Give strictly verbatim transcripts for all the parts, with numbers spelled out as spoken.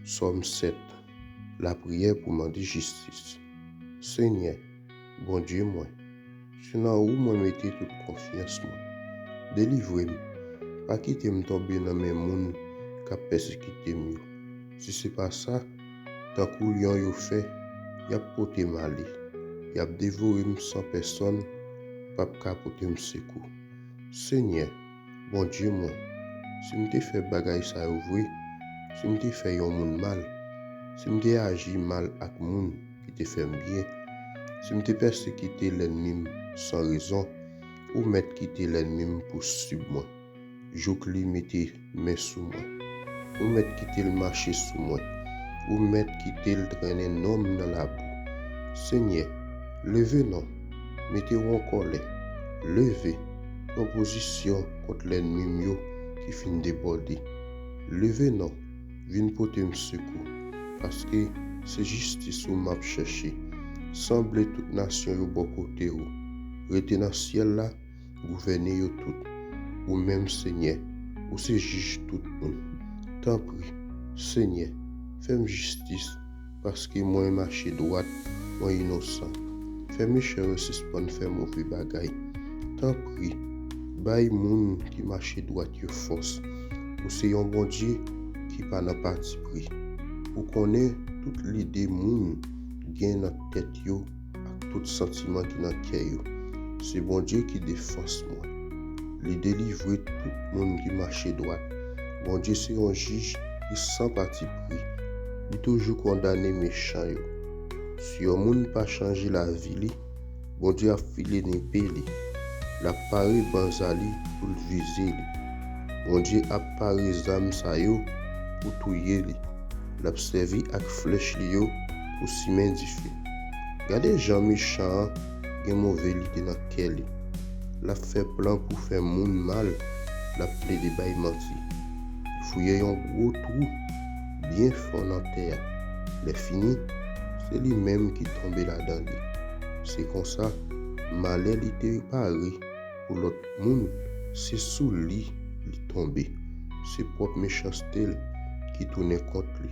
Sòm sèt. Lapriyè pou mande jistis. Senyè, Bondye mwen, se nan ou mwen mete tout konfyans mwen. Delivre m, pa kite m tonbe nan men moun k ap pèsekite m yo. Si se pa sa, tankou lyon yo fè, y ap pote m ale. Y ap devore m san pèsonn p ap ka pote m sekou. Senyè, Bondye mwen, si m te fè bagay sa yo vre, si m te fè yon moun mal, si m te aji mal ak moun ki te fè m byen, si m te pèsekite lènmi m san rezon, ou mèt kite lènmi m pousib mwen, jouk li mete men sou mwen. Ou mèt kite l mache sou mwen. Ou mèt kite l trennen non m nan labou. Senyè, leve non, mete w an kòlè. Leve, pran pozisyon kont lènmi m yo ki fin debòde. Leve non, vin pote m sekou, paske se jistis ou m ap chèche. Sanble tout nasyon yo bò kote w. Rete nan syèl la, gouvène yo tout. Ou menm, Senyè, ou se jij tout moun. Tanpri, Senyè, fè m jistis, paske mwen mache dwat, mwen inosan. Fè mechan yo sispann fè move bagay. Tanpri, bay moun ki mache dwat yo fòs. Ou se yon Bondye ki pa nan patipri. Ou konnen tout lide moun gen nan tèt yo ak tout santiman ki nan kè yo. Se Bondye ki defans mwen. Li delivre tout moun ki mache dwat. Bondye se yon jij ki san patipri. Li toujou kondane mechan yo. Si yon moun pa chanje lavi li, Bondye ap file nepe li. L ap pare banza li pou l vize li. Bondye ap pare zam sa yo pou touye li. L ap sèvi ak flèch li yo pou simen dife. Gade jan mechan an gen move lide nan kè li. L ap fè plan pou fè moun mal, l ap plede bay manti. Li fouye yon gwo twou byen fon nan tè a. Lèfini, se li menm ki tonbe ladan li. Se konsa, malè li te pare pou lòt moun, se sou li li tonbe. Se pwòp mechanste l ki tounen kont li.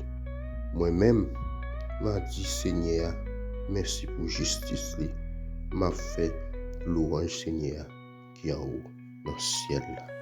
Mwen menm, m a di Senyè a mèsi pou jistis li. M ap fè lwanj Senyè a ki anwo nan syèl la.